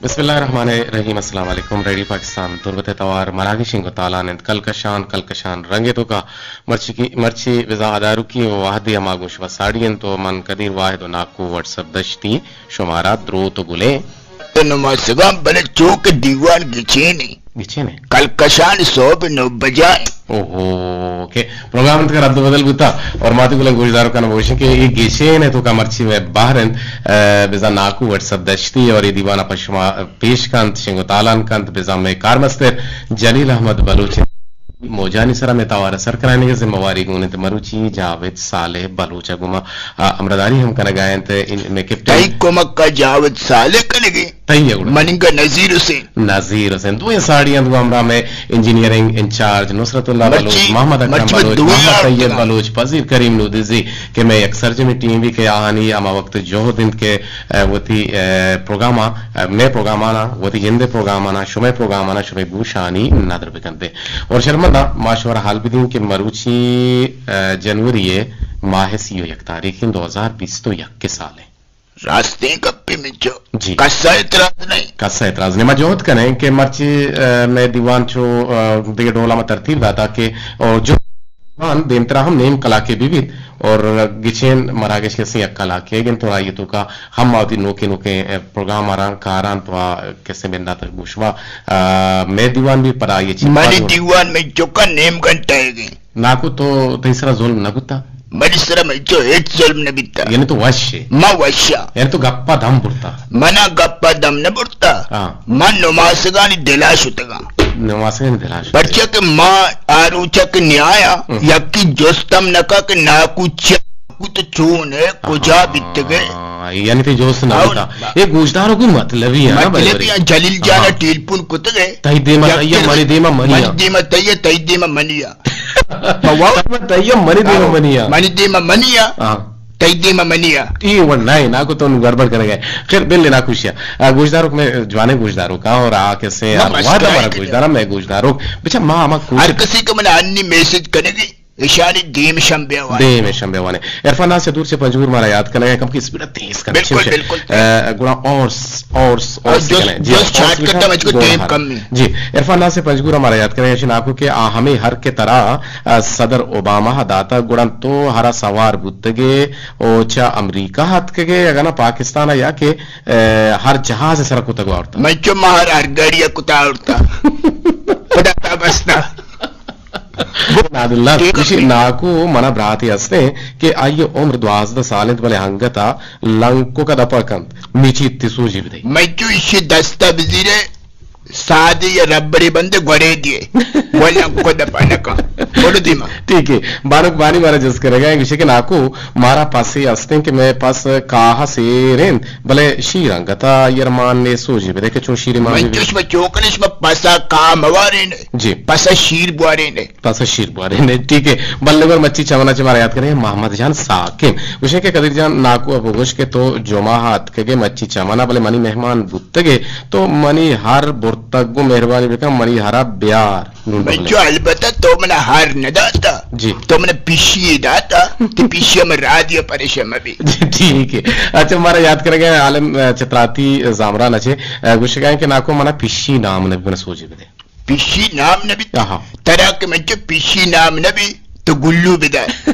بسم اللہ الرحمن الرحیم۔ السلام علیکم۔ ریڈیو پاکستان تربت ءِ توار مراگش انگو تالان انت۔ کلکشان، کلکشان رنگ ءِ توکا مرچی کی، مرچی بزاں اداروکی وہدے ہما گوں شما ساڑی انت تو من قدیر واحد و ناکو واٹس اپ دشتی شمارا دروت و گلیں۔ تو نماسگاں بلے چوک دیوان گچین انت۔ گچین انت۔ کلکشان صبح نو بجا انت۔ اوہو، کہ پروگرام انت کہ رد و بدل بوتا اور ماتی گلیں گوشداروکاں بوشیں کہ یہ گچین انت توکا مرچی میں باہر انت، اه، بزاں ناکو واٹس اپ دشتی اور یہ دیوان پہ شما پیش کنت، شنگ و تالان کنت، بزاں میں کارمستر جلیل احمد بلوچ موجانی سرا میں توار سر کرائینگ ءِ ذمہ واری گون انت۔ مروچی جاوید صالح بلوچ ءَ گوما، آ، ہمراہداری ہم کنگا انت۔ ان میں کیپٹن تئی کمک ءَ جاوید صالح کنگی۔ تئی ءَ گڑا۔ مننگ ءَ نذیر حسین۔ نذیر حسین۔ دوئیں ساڑی انت گوں ہمراہ میں انجینئرنگ انچارج نصرت اللہ بلوچ، مرچی، محمد اکرم مرچی میں بلوچ، دوئیں محمد آرت طیب بلوچ، پذیر کریم نودزی کہ میں یک سرجمی ٹیم بھی کہ آہانی ہما وقت جہد انت کہ، آ، وتی، آ، پروگراماں، آ، میں پروگرامانا، وتی جند پروگرامانا، شمے پروگرامانا، شمے گوشانی ندر بکنت۔ اور شرمندہ ما شمارا حال بدیں کہ مروچی، آ، جنوری ماہ سی و یک تاریخ دو ہزار بیست و یک کے سال ہے۔ راستیں گپے منچو۔ جی۔ کسا اعتراض نہیں۔ کسا اعتراض نہیں۔ ما جہد کنیں کہ مرچی، آ، میں دیوان چو، آ، دگہ ڈولا ما ترتیب داتا کہ اور جو دیوان دیمترا ہم نیم کلاکے بھی بیت اور گچین مراگش کسی یک کلاکے گن تو آئی توکا ہم آوتی نوکے نوکے، آ، پروگرام آران کاران تو آ کسے بندات گوشوا، آ، میں دیوان بھی پدا یہ چیز منی دیوان میں چکا نیم گھنٹہ ہے گئی۔ ناکو تو تئی سرا ظلم نہ بوتا؟ منی سرا منچو ہچ ظلم نہ بیتا۔ یعنی تو وش ہے؟ ما وشا۔ یعنی تو گپا دم برتا؟ منا گپا دم نہ برتا۔ ہاں۔ من نماسگانی دلا شتگا۔ نماسگانی دلا شتگا۔ پرچا کہ ما آروچا کہ نیایا، ہم۔ یکی جستم نکا کہ ناکو چیا، ناکو تو چون ہے، کجا بیتگے۔ ہاں، یعنی تئی جوست نہ اور بوتا۔ یہ گوشدارو کوئی مطلبی ہے نا، مطلبی ہے، جلیل جانا ہاں۔ ٹیلیفون کتگے۔ تئی دیما تئی منی دیما منی۔ منی دیما تئی، تئی دیما منی۔ تئی دیما منی۔ منی دیما منی۔ ہاں۔ تئی دیما منی۔ ای وڑ نہ، ناکو تو گڑبڑ کرے گئے۔ خیر، بل ناکوشیا۔ آ، گوشداروک میں جوانے گوشداروک، ہاں، اور آ کسے، ہر واد ہمارا گوشدارا میں گوشداروک۔ بچا، ما ہما کوشش ہر کسی کو من انی میسج کرنے گی۔ ایشانی دیم شنبے آوانے۔ دیم شنبے آوانے۔ عرفان ناز سے دور سے پنجگور مارا یاد کرنے گئے، کم کی اسپیڈ تیز کرنے۔ بالکل، بالکل۔ آ، گڑا اور س-، اور س-، اور اور سی جس، کریں۔ جی، جس اور شارٹ سی کٹ میں اس کو ٹائم کم ہے۔ جی، عرفان ناز سے پنجگور ہمارا یاد کریں، ایشی ناکو کہ آ ہمیں ہر کے طرح، آ، صدر اوباما داتا گڑا تو ہرا سوار بوتگے او چا امریکہ ہتکگے اگنا پاکستان یا کہ، آ، ہر جہاز سر کتگ آورتا۔ میں چو مہر ہر گاڑی کتا آورتا۔ خدا تا بستا۔ ناداللہ، ٹھیک ہے۔ ایشی ناکو منا براتے ہستے کہ آئی عمر دوازدہ سال انت، بلے ہنگتا لنکو کا دپا کنت، میچی تی سوجی بدئی۔ میں چو ایشی دستا بزیرے، سادے یا ربڑے بندے گوڑے دیے، وہ لنکو دپا نکا۔ بولو دیما۔ ٹھیک ہے، بانک بانی مارا جس کرے گا، گوشے کہ ناکو مارا پسے ہستیں کہ میں پس کاہ سیرین، بلے شیر انگتا یرمان نے سوجی بدے کہ چون شیر مان میں بھی۔ چوش میں چوکنش میں پسا کاہ موارینے۔ جی۔ پسا شیر بوارینے۔ تاسا شیر بوارے نے، ٹھیک ہے۔ بلے گور مچی چمنا چہ مارا یاد کرے محمد جان ساکم۔ گوشے کہ قدیر جان ناکو ابو گوش کہ تو جمعہ اتکگے مچی چمنا، بلے منی مہمان بوتگے، تو منی ہر برتگ گو مہربانی بکن، منی ہرا بیار۔ نون بلے۔ بچو، البتہ تو منا ہر نہ داتا۔ جی۔ تو منا پیشی داتا، تی پیشی ہم رادی پریشان مبی۔ جی، ٹھیک ہے۔ اچھا، مارا یاد کرے گئے عالم، اہ، چتراتی زامران اچھے، اہ، گوشگائیں کہ ناکو منا پیشی نام نبی، منا سوجے بدے۔ پیشی نام نہ بیت۔ آہا۔ ترا کہ من چہ پیشی نام نہ بی تو گلو بدار۔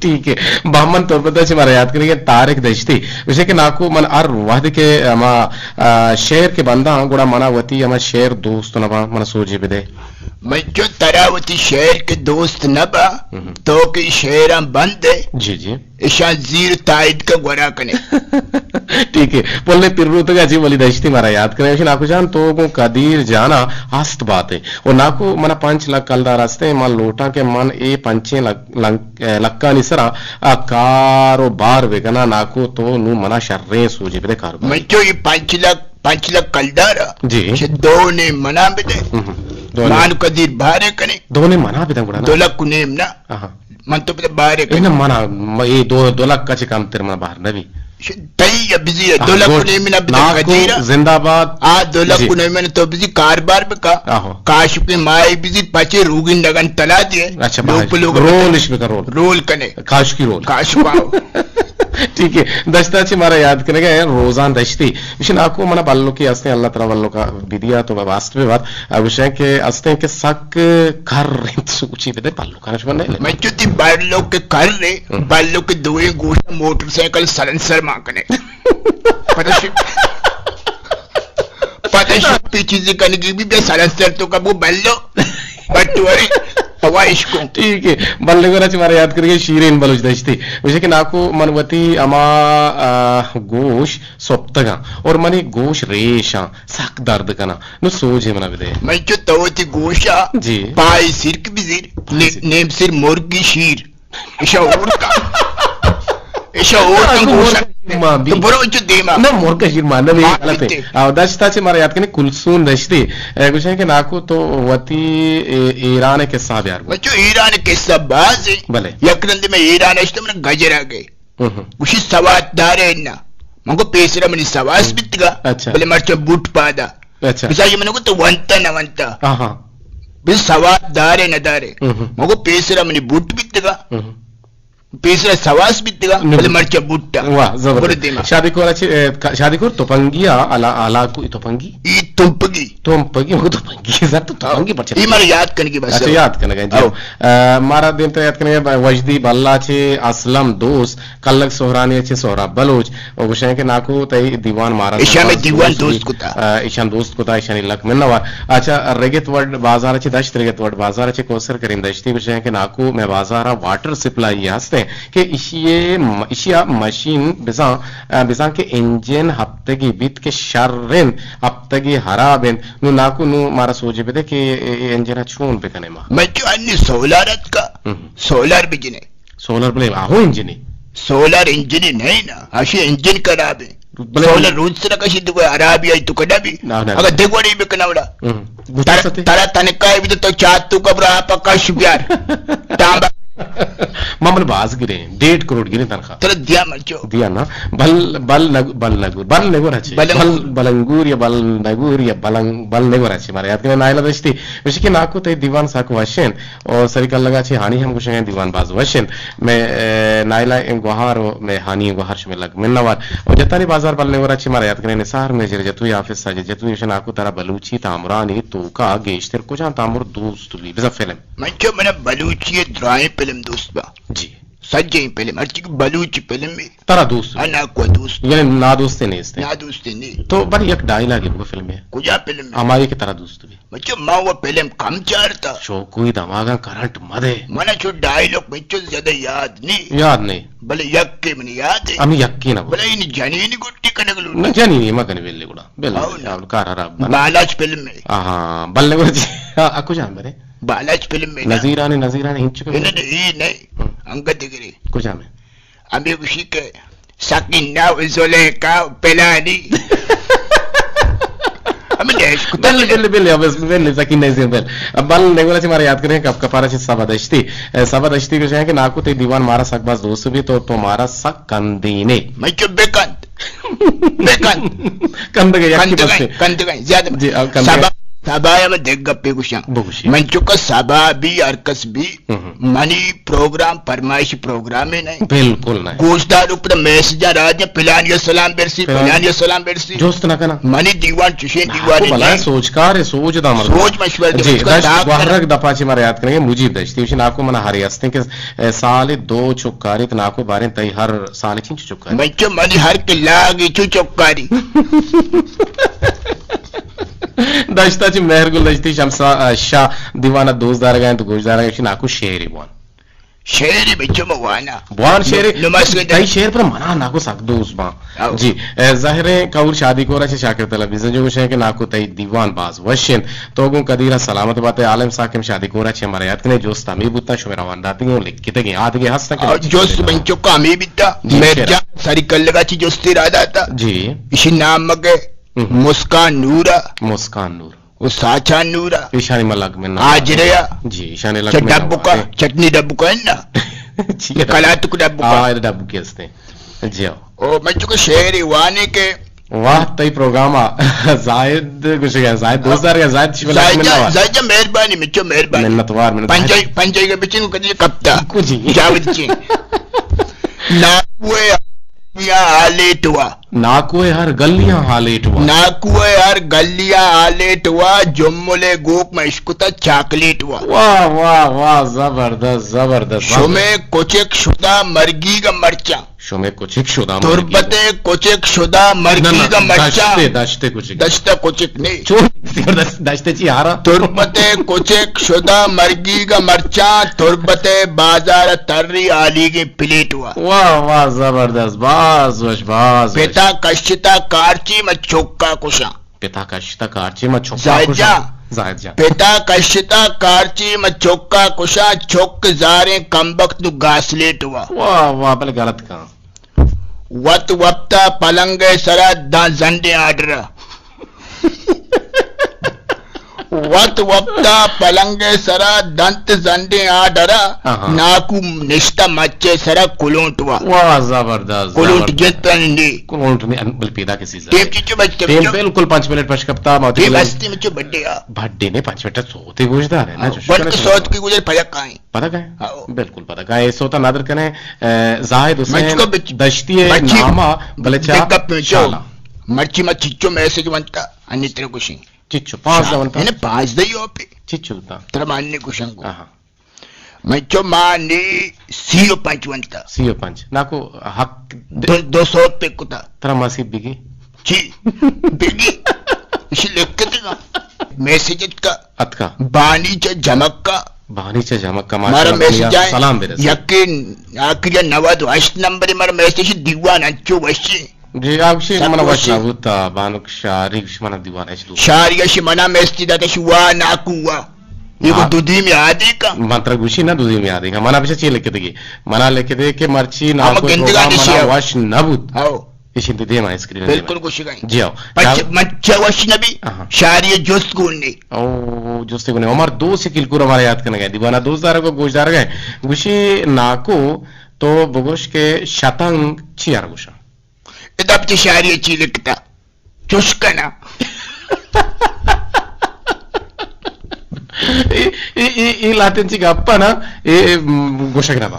ٹھیک ہے۔ بہمن تربت چہ مارا یاد کنگے طارق دشتی۔ گوشے کہ ناکو من ہر وہد کہ ہما، آ، شعر کہ بنداں گڑا منا وتی ہما شعر دوست نہ باں، منا سوجے بدے۔ من چو ترا وتی شعر کہ دوست نہ باں، ہم۔ تو کہ شعراں بندے۔ جی، جی۔ اشاں زیر تائید کا گورا کنے۔ ٹھیک ہے۔ پلے پر روتگا جی ولی دشتی مارا یاد کرے۔ اشی ناکو جان تو گوں قدیر جانا ہست باتے۔ او ناکو منا پنچ لکھ کلدار ہستے، من لوٹاں کہ من اے پنچیں لک-، لنک-، اے، لکانی سرا آ کاروبار بکنا۔ ناکو تو نو منا شریں سوجے بدے کاروبار۔ من چو اے پنچ لکھ، پنچ لکھ کلدار جی۔ چہ دو نے منا بدے۔ ہم ہم۔ دو نے۔ مان قدیر بارے کنے۔ دو نے منا بدے گڑا نا۔ دو لکھ نیم نا۔ آہا۔ من تو پتہ بارے اے نہ کن۔ منا، م-، اے دو، دو لکھ کچ کم تر منا باہر نبی۔ ش-، تئی یا بزی ہے، دو ہاں، لکھ گڈ۔ نے منا بزی ناکو قدیرہ۔ زندہ باد۔ آ، دو لکھ جی۔ نے من تو بزی کاربار بکا۔ آہو۔ کاشکے مائی بزی پچے روگن نگن تلا دیے۔ اچھا، لوگ باہر۔ پہ لوگ رولش بکا، رول۔ رول کنے۔ کاشکی رول۔ کاشکاو۔ ٹھیک ہے، دشتا چہ مارا یاد کنگا ہے روزان دشتی۔ گوشی ناکو منا بلوکی ہستیں، اللہ ترا بلوکا بدیا تو واست بہ بات۔ آ گوشیں کہ ہستیں کہ سک کر انت، سوچی بدے بلوکانا شما نہ لے۔ من چو تی بلوک کر رے، ہم۔ بلوک دوئیں گوشا موٹر سائیکل سلنسر مان کنے۔ پتہ شی، پتہ شی پی چیزی کنگی بھی بے سلنسر تو کبو بلو۔ بٹوری ہوا عشقوں۔ ٹھیک ہے، بلے گورا چہ مارا یاد کرگے شیرین بلوچ دشتی۔ گوشے کہ ناکو من وتی ہما، آ، گوش سپتگاں اور منی گوش ریشاں سک درد کناں۔ نو سوجے منا بدے۔ من چو تو وتی گوشا جی۔ پائے سرک بزیر، نے-، جی۔ نیم سر مرگی شیر۔ ایشا اورتا۔ ایشا اورتا آ، گوشا۔ مرگ ما بھی۔ تو برو چو دیما۔ نہ، مرگ شیر ما نہ بھی ما غلط ہے۔ بیتے۔ آ، دشتا چہ مارا یاد کنے کلسون دشتی۔ اے، گوشے کہ ناکو تو وتی، اے، ایران قصہ بیار گو۔ بچو ایران قصہ باز ہے۔ بلے۔ یک رند میں ایران اشتم من گجرا گئے۔ ہم۔ گوشی سوات دارے نا۔ من گو پیسرا منی سواس بیتگا۔ اچھا۔ بلے مرچا بوٹ پادا۔ اچھا۔ بزاں من گو تو ونتا نہ ونتا۔ ہاں، ہاں۔ بس سوات دارے نہ دارے۔ ہم۔ من گو پیسرا منی بوٹ بیتگا۔ ہم۔ پیسرا سواس بیتگا، نہ بلے بیتگا۔ مرچا بوٹا۔ واہ، زبردست۔ برو دیما۔ شادی کورا چے، اے، کا-، شادی کور تپنگی آ، الا-، الاکو تپنگی؟ ای تمپگی۔ تمپگی، من گو تپنگی، زر تو تپنگی پرچہ؟ ای مارا یاد کنگی بس۔ اچھا، یاد کنگا، جی۔ او۔ آ، مارا دیم تا یاد کنگا، وجدی بلا چے اسلم دوست، کلگ سہرانی چے سہراب بلوچ، او گوشیں کہ ناکو تئی دیوان مارا ایشاں سرپاس دیوان دوست دوست بی۔ کتا۔ آ، ایشاں دوست کتا، ایشانی لک منوار۔ اچھا، رگت وڈ بازار چے دشت، رگت وڈ بازار چے کوسر کریم دشتی گوشیں کہ ناکو میں بازارا واٹر سپلائی ہستیں کہ ایشی م-، ایشیا مشین بزاں، آ، بزاں کہ انجن ہپتگی بیت کہ شرین ہپتگی حراب انت۔ نو ناکو نو مارا سوجے بدے کہ اے، اے انجنا چون بکنے ما؟ من چو انی سولار اتکا، ہم۔ سولار بجنے۔ سولر بلے آہو انجنی؟ سولر انجنی نہیں نا، اشی انجن خراب ہے۔ بلے سولر روچ سرا کشی تو کوئی خرابی آئی تو کدا بھی۔ نہ، نہ، اگر نہ۔ دگوڑی بکنا وڑا۔ ہم۔ ترا، ترا تنکا ہے بھی تو چات تو کبر آپ کش بیار۔ تانبا۔ ما بل باز گرے، ڈیڑھ کروڑ گرے تنخواہ۔ ترا دیا مرچو۔ دیا نا۔ بل، بل نگ-، بل نگور، بل نگور اچھے۔ بلنگور۔ بل، بلنگور یا بل نگور یا بلنگ-، بل نگور اچھے۔ مارا یاد کرے نائلہ دشتی۔ وشی کہ ناکو تے دیوان ساکو وشین۔ او سری کلگا چہ ہانی ہم گوشگیں دیوان باز وش انت۔ مئے، اے، نائلہ ایں گوہار و مئے ہانی ایں گوہار شمئے لگ منوار۔ او جتانی بازار بلنگورا چہ مارا یاد کنیں نثار مئے جر جتوئی آفس ساجد جتوئی گوشن ناکو ترا بلوچی تامرانی توکا گیشتر کجام تامر دوست بی؟ بزاں فلم۔ من چو منا بلوچی درائیں فلم دوست با۔ جی۔ سجیں فلم، ہرچی کہ بلوچی فلم بی۔ ترا دوست بی؟ ہاں، ناکو دوست۔ یعنی نادوستے نیست؟ نادوستے نی۔ تو بر یک ڈائلاگے بگو فلمے۔ کجا فلم؟ ہمائی کہ ترا دوست بی۔ بچو، ما وہ فلم کم چارتا۔ شوکوئی دماغاں کرنٹ مدے۔ منا چو ڈائیلاگ بچو زیادہ یاد نی۔ یاد نی۔ بلے یکے منی یاد ہے۔ ہمیں یکے نہ بلے ان جنینی گٹی کنگ لوٹ۔ نہ جنینی ما کنے بلے گڑا۔ بلے ہاں۔ کار خراب بنا۔ بالاچ فلم میں۔ ہاں، بلے گڑا جی۔ آ، آ کجا برے؟ بالاچ فلم میں نا۔ نذیرانی، نذیرانی ہنچو۔ انہیں، اے نہیں۔ ہم۔ انگت دگری۔ کجا میں؟ ہمیں گوشی کہ سکینہ و زلیخا و پلانی۔ ہمیں دیش کتا بل، بل، بل، بل، بس، بل، سکینہ زین، بل۔ اب بل نگورا چہ مارا یاد کریں، کپ کپارا چہ سبا دشتی۔ اے، سبا دشتی گوشیں کہ ناکو تے دیوان مارا سک باز دوست بی تو، تو مارا سک کندینے۔ میں چو بکند۔ بکند۔ کندگے یکی کندگے، بس۔ کندگے، زیادہ۔ جی، اب کندگے۔ سبا، سبا یا میں دیکھ گپے گوشاں۔ بگوشی۔ من چکا سبا بی، ہر کس بی، ہم۔ منی پروگرام فرمائشی پروگرامے نہ۔ بالکل نہ۔ گوشدار اوپر میسج راج پلانی سلام برسی، پلانی۔ پلانی سلام برسی۔ جست نہ کنا۔ منی دیوان چشیں دیوانے نہ۔ بلائیں سوچکار ہے، سوچ دا مرد۔ سوچ مشورہ دے، جی، اس کا دشت داغ گوہرگ دپا چی مارا یاد کریں، مجیب دشتی، وشی ناکو منا ہر یستیں کہ، اے، سال دو چکاری تو ناکو باریں تئی ہر سال چنچو چکاری؟ من چو منی ہر کے لاگی چو چکاری۔ دشتا چہ مہرگل دشتی شمسا-، شاہ دیوان ء دوست دارگ ء انت، گوش دارگ ء، ناکو شعری بوان۔ شعری بچو ما وانا۔ بوان شعری۔ نماز کے تئی شعر پر منا ناکو سک دوست باں۔ او۔ جی، اے، ظاہریں کور شادی کورا چہ شاکر تلویزیون جو گوشیں کہ ناکو تئی دیوان باز وشین۔ تو گوں قدیرا سلامت باتے، عالم ساکم شادی کورا چہ مارا یاد کنے، جوست ہمیں بوتا، شمے روان داتگیں و لکھتگیں، آدگے ہستن کہ آ، لکھتگیں۔ جوست بنچکا ہمیں بیتا، جی، میر شعر۔ جان سری کلگا چی جوستی را داتا۔ جی۔ اشی نام مگے ہم۔ مسکان نورا۔ مسکان نور۔ و ساچان نورا۔ ایشانی ملک من نہ۔ آجریا۔ جی، ایشانی لک چہ من نہ ڈبکا، وارے۔ چٹنی ڈبکا ہے نا؟ جی، کلاتک ڈبکا۔ آ، ڈبکی ہستے۔ جی، آؤ۔ او، من چکو شعر وانے کے واہ، تئی پروگرام آ۔ زاہد گوشگ ء، زاہد دوست دارگ ء، زاہد شمے لک زاہد من جان، نوار۔ زاہد جان مہربانی، مچو مہربانی۔ منت وار، منت وار۔ پنجائی، پنجائی کے بچن کدی کپتا۔ کجی؟ جاوید چی؟ ناکوے گلیاں آلیٹ وا۔ ناکو ءِ ہر گلیاں آلیٹ وا۔ ناکو ءِ ہر گلیاں آلیٹ وا، جمل ءِ گوک ما اشکتا چاکلیٹ وا۔ واہ، واہ، واہ، زبردست، زبردست، واہ۔ شمے کچک شدا مرگیگ ءَ مرچاں۔ شمے کچک شدا مرگیگ ءَ۔ تربت ءِ کچک شدا مرگیگ ءَ نہ، نہ، مرچاں۔ دشت ءِ، دشت ءِ کچک۔ دشت ءِ کچک نے۔ چون دشت، دشت ءِ چی ہارا؟ تربت ءِ کچک شدا مرگیگ ءَ مرچاں، تربت ءِ بازار ءَ تری آلیگیں پلیٹ وا۔ واہ، واہ، زبردست، باز وش، باز وش۔ پتا کشتا کارچی ما چکا کشاں۔ پتا کشتا کارچی ما چکا زاہد کشاں۔ جان۔ زاہد جان۔ پتا کشتا کارچی ما چکا کشاں، چک زاریں کمبخت نو گاسلیٹ وا۔ واہ، واہ، بلے غلط کاں۔ وت وپتا پلنگ ءِ سرا داں زنڈیں آرڈر ءَ۔ وت وپتا پلنگ ءِ سرا دنت زنڈیں آرڈر ءَ، آہا۔ ناکو نشتہ مچ ءِ سرا کلونٹ وا۔ واہ، زبردست، کلونٹ زبردست۔ گنت نندے۔ کلونٹ نے ان-، بل پیدا کسی زرے۔ ٹیم چچو بچ ٹیم چچو۔ بالکل پنچ منٹ پشکپتا، ما ٹیم تقریباً ہستی مچو بڈے آ۔ بڈے نے پنچ منٹ سوتے گوش دار ہے نا، ہاں، جو بلکہ شکر ہے۔ سوت کی گزر پجک آئیں۔ پتہ کائیں؟ ہاں۔ بالکل پتہ کائیں۔ اے سوتا نادر کنے، اے، زاہد حسین مچکو بچ-، دشتی ءِ بچی نامہ بلے چا بگ اپ میں چو۔ شالا۔ مرچی ما چچو میسج ونتا، انی ترے گوشیں۔ چچو، پانزدہ ونتا۔ یعنی پانزدہ ہی ہو پہ۔ چچو تا۔ ترا ماننے گوشنگو۔ آہا۔ من چو مانی سی و پنچ ونتا۔ سی و پنچ۔ ناکو حق دے۔ دو، دو سوت پہ کتا۔ ترا مسیب بگی۔ چی؟ بگی۔ اسی لکھتے گا۔ میسج اتکا۔ اتکا۔ بانی چا جمکا۔ بانی چا جمکا، مارا ماشاءاللہ، میسج آئے۔ سلام برسے۔ یقین آخری نود و ہشت نمبر مارا میسج دیوان انچو وشی۔ جی، آپ شی سب من وش وشی۔ نہ بوتا، بانک شاری شمن دیوان اش دو۔ شاری اش منا میسج داتا شوا ناکو وا۔ یہ کو ہاں۔ دو دیم یادی کا۔ من ترا گوشی نا دو دیم یادی کا۔ منا پیچھے چی لکھ دے گی؟ منا لکھ دے کہ مرچی ہم ناکو گندگا تو نشی منا ہو۔ وش نہ بوت۔ ہاؤ۔ ایش انت دیما اسکرین ءِ دیما۔ بالکل گوشگ ءَ ایں۔ جی ہاؤ۔ پچ-، من چہ وش نبی، آہا۔ شاری ءَ جست گون نے۔ او، جست گون نے۔ عمر دوست کلکور ہمارا یاد کرنے گئے۔ دیوانہ دوست دارگ ءُ گوش دارگ ءَ۔ گوشی ناکو تو بگوش کہ شتنگ چی آر گوشاں؟ ادب چہ شاری ءَ چی لکھتا؟ چش کنا۔ اے، اے، اے، اے لاتین چی گپا نا، اے، اے، م، گوشگ نہ با۔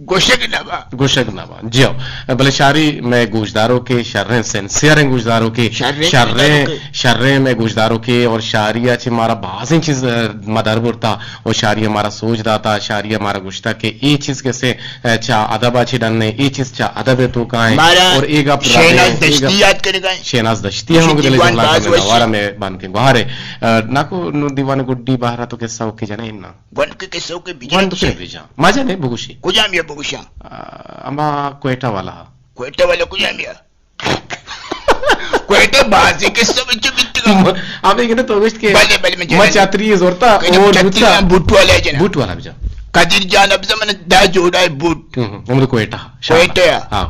گوشگ نہ با۔ گوشگ نہ با۔ جی ہو۔ بلے شاری میں گوشداروں کے شریں سنسیئریں گوشداروں کے شریں شریں، گوشداروں کے۔ شریں میں گوشداروں کے اور شاری ءَ چہ مارا بازیں چیز، ءَ، مدر برتا اور شاری ءَ مارا سوچ داتا، شاری ءَ مارا گوشتا کہ اے چیز کسے، ءَ، چا ادب ءَ چہ ڈن اے، اے چیز چا ادب ءِ توکا ایں۔ مارا اور اے گپ شہناز دشتی یاد کرے گا۔ شہناز دشتی ہم دل ءَ جملہ کرنے وارا میں بان کے گوہارے۔ ءَ، ناکو نو دیوان گڈی بہرا تو قصہ اوکے جنے نا۔ گونڈ کے قصہ اوکے بجا گونڈ کے بجا۔ مزہ نے بگوشی۔ کجام یا بگوشاں؟ آ، اما کوئٹہ والا۔ کوئٹہ والا کجام یا؟ کوئٹہ بازی قصہ بچ بیتگا۔ ابے کہ تو گشت کہ بلے، بلے، میں ما جنن۔ چتری زورتا کہ اور چتری بوتا۔ بوٹ والا جنا۔ بوٹ والا بجا۔ قدیر جان ابزا من دا جوڑا ہے بوٹ۔ ہم، ہم، ہم تو کوئٹہ۔ شام۔ کوئٹہ۔ ہاں۔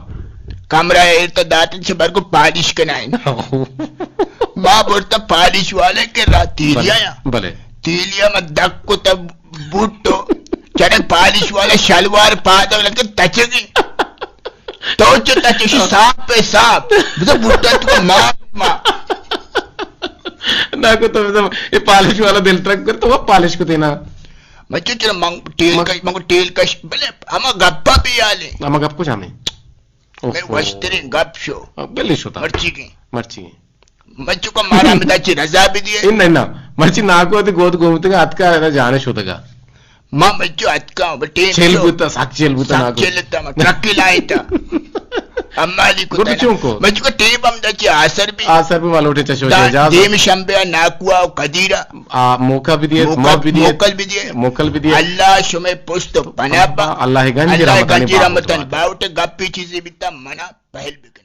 کمرہ ایرتا داتن سے برگو پالش کنائن۔ ہاں۔ ما برتا پالش والے کے را تیلیا بلے، یا۔ بلے۔ تیلیا ما دک کو تب بوٹو، چڑے پالش والا شلوار پادا لگے تچگی۔ تو چو تچشی صاف پہ صاف۔ بزا بوٹا تو ما، ما۔ ناکو تو بزا، اے پالش والا دل ترک کر تو وہ پالش کو دینا۔ مچو چرا منگ ٹیل مگ- کش، منگ ٹیل کش، بلے ہما گپا بھی آلے۔ ہما گپ کو جامے۔ میں اوہو۔ وشترین گپ شو۔ بلے شو تا۔ مرچی کی۔ مرچی کی۔ مچو کا مارا مدا چی رضا بھی دیے۔ ان، ان، مرچی ناکو تے گود گومتگا اتکا ہے نا جانے شوتگا۔ ما مچو اتکا، بہ ٹیم چیل شو۔ بوتا، سک چیل بوتا سک ناکو۔ چیل تا، ما ٹرکی لائے تا۔ اما علی کو گڈ تنا۔ چون کو؟ مچو کا ٹیم ہم دا چی آسر بھی۔ آسر بھی ما لوٹے چشو دا جاز۔ دیم شنبے ناکوا و قدیرہ۔ آ، موقع بھی دیے، موقع، موقع بھی دیے۔ موکل بھی دیے۔ موکل بھی دیے۔ اللہ شمے پشت و پناہ با۔ اللہ گنج اللہ رحمتانی گنج باہوٹ رحمتانی باہوٹ۔ باوٹ گپی چیزی بیتا منا پہل بکن۔